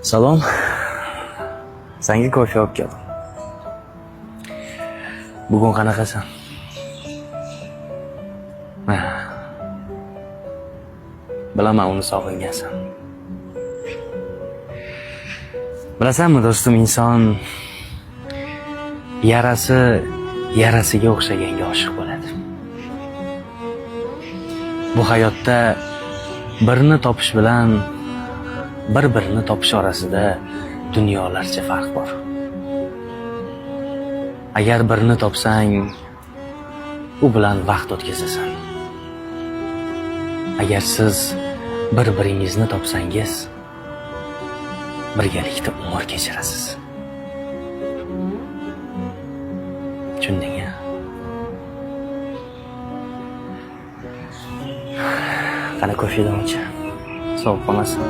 Salom. Senga kofe olib keldim. Bugun qanaqasan? Ah. Bilaman, uni sog'ingansan. Bilasanmi, do'stim, inson yarasi yarasiga o'xshaganga oshiq bo'ladi. Bu hayotda birini topish bilan bir-birini topish orasida dunyolarcha farq bor. Agar birini topsang, u bilan vaqt o'tkazasan. Agar siz bir-biringizni topsangiz, birgalikda umr kechirasiz. Tushunding, a? Qani, kofedan icha. Sovib qolmasin.